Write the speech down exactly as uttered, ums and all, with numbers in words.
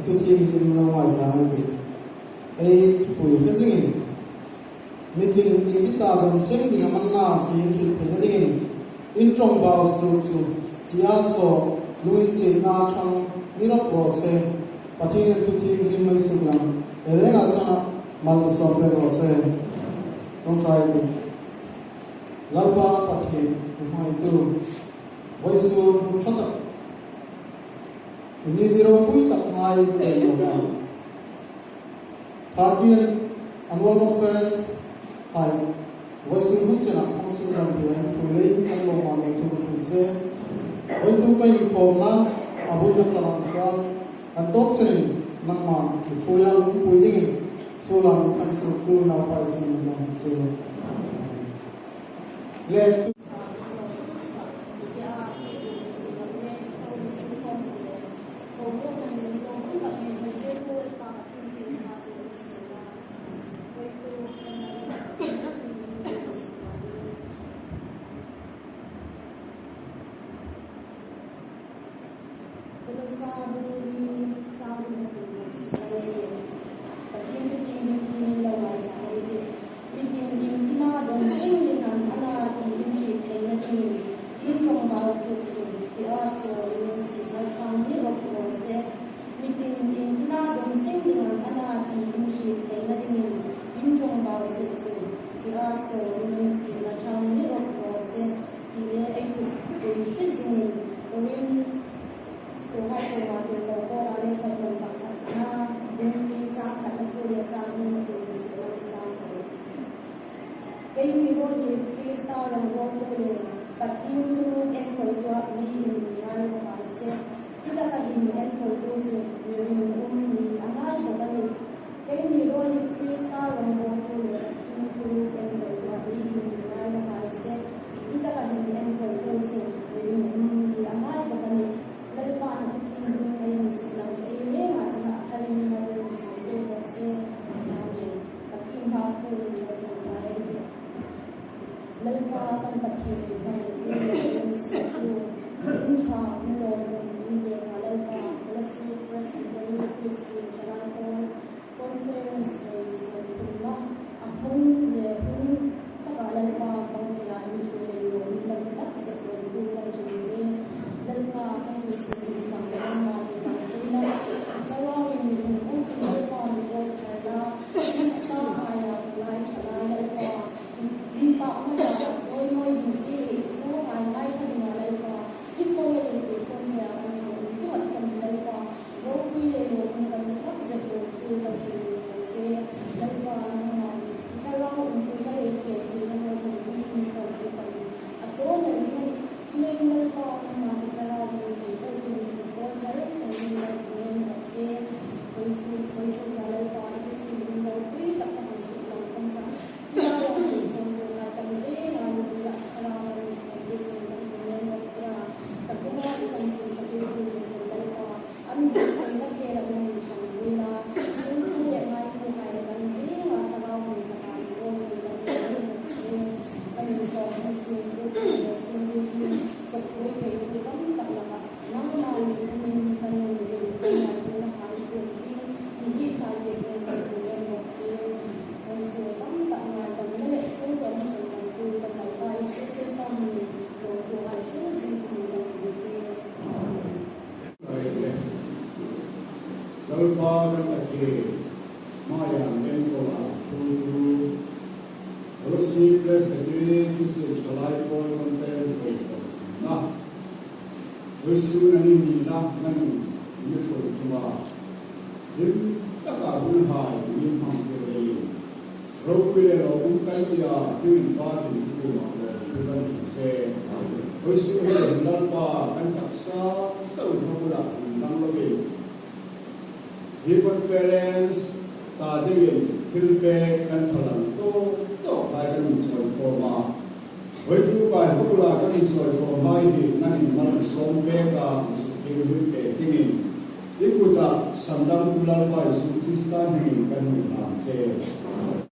Thu thienghlim lo ngaithla ei tih. Ei thupui hre zingin, mitin ieng ti ta dam seng ding am a na ti in hriet theina dingin, in ṭawngbau suok chu, tia saw, lunginsietna ṭhang ni rawp raw se. Pathienin thu thienghlim ei suklang, ei lengah chang mal sawm pek raw se. Ṭawngṭai ei tih. Lalpa Pathien, i hmaitu, vawisun hun ṭha tak, i ni ni ropui tak hai ei lo hmang. Thirtieth Annual Conference hai vawisun hun chena hmang suk ram ti em thu lei kan lo hmang ei thu kan che. Vawituk ka inkhawmna a bul kan tlan ang khan, kan tawp chenin nangma i ṭhuoia lungpui dingin suola min thangsuoktu naupa Isu hmingin kan che. Le Kolose bung li chang thum, Pathien thu thienghlim ti min lo ngaithla ei tih. Mitin ieng tina dam seng ding am a na ti in hriet theina dingin, in ṭawngbau suok chu, tia saw, lunginsietna ṭhang ni rawp raw se. Mitin ieng tina dam seng ding am a na ti in hriet theina dingin, in ṭawngbau suok chu, tia saw, lunginsietna ṭhang ni rawp raw se. Ti le ei thupui hre zingin, Korin, Kohai kuoma tirko Paula lekha thum pakhatna, bung li chang khatna thu le chang hnina thu suklang sang ka tih. Keini ruok hi Krista rongbawltu le Pathien thuruk enkawltu a mi in mi ngai raw hai se. Hi taka hin enkawltu chu mi ringum mi a ngai bawk a nih. Keini ruok hi Krista rongbawltu le Pathien thuruk enkawltu a mi in mi ngai raw hai se. Hi taka hin enkawltu chu mi ringum mi a ngai bawk a nih. Lalpa'n a thu thienghlim ei hung suklang chu ei renga chang a tharin mal mi sawm pek raw se. Amen. Pathien hma punin lo ṭawngṭai ei tih. Lalpa kan Pathien, i hmaitu, i insiettu, hun ṭha, hun lawmum i ni pek a Lalpa, Kolose Presbyterian Christian Thalai Pawl Conference vei sawmthumna a hmun le hun taka Lalpa hmang theia mi ṭhuoi lei lo, mi kan tak zet lo thu kan hril che. Lalpa kan mi suk ding hmang le nangma mi hmangpui la, i Thlarauvin mi hung putin Lalpa mi pawl thar la, Krista aia palai ṭhalai Lalpa, i, i inpakna ta chawimawi ding che, i thu hai ngaithla dinga Lalpa, hi po le fe khom thei a kan hang um ṭum a khom Lalpa, ropui le lawmum kan mi tak zet lo thu kan hril ni che. Lalpa nangma, i Thlarau umpuina le che che nangma chun hi inkhawm thu kan ni. A thaw lo ding a nih. Chuleiin Lalpa nangma i Thlarau mi hi putin mi pawl thar sengin kan hung en bawk che. Vawisun, vawituk ta Lalpa i thu thienghlim ropui tak tak hung suklang khom kha. Thlarau mi khom tu hai kan renga lungpui a Thlarau kan mi sawm dingin kan hung en bawk che a. Kan hung a i chanchin ṭha pui tu ding kan Lalpa. An buotsai na khela kan inṭhangpui la, hril tu le ngai tu hai le kan renga Thlarau hming ka tan ro ni kan ni bawk che. Kan inkhawm hmun sung pu le sung pu hi chawkpui thei tu tam tak laka nangma mi hmingin kan nun rin kan ngaituona hai kum zing mi hi kai pek nen kan hung en bawk che. Kan sung tam tak ngaidamna le chungchang seng kan tu kan Lalpa Isu Krista hmingin lawmthu hai hril zing kum kan ni che. Amen. Lalpa kan Pathien, hmaia mi enkawl a ṭhuoitu, Kolose Presbyterian Christian Thalai Pawl Conference vei sawmthumna, vawisun a ni nina nangin mi ṭhuoi tum a, hlim taka hun hai mi hmang tir leiin, ropui le lawmum kan tia, tu inpakin i kuoma lawmthu kan hril che. Vawisun hi Lalpa kan taksa chauh hma bula inlang lovin, hi conference ta dingin thil pek kan phalang tawk tawk hai kan inchawikhawm a. Vawituk a hma bula kan inchawikhawmhai hi nangin mal sawm pek a, mi suk thienghlim pek dingin i kuta sandamtu Lalpa Isu Krista hmingin kan hung hlan che.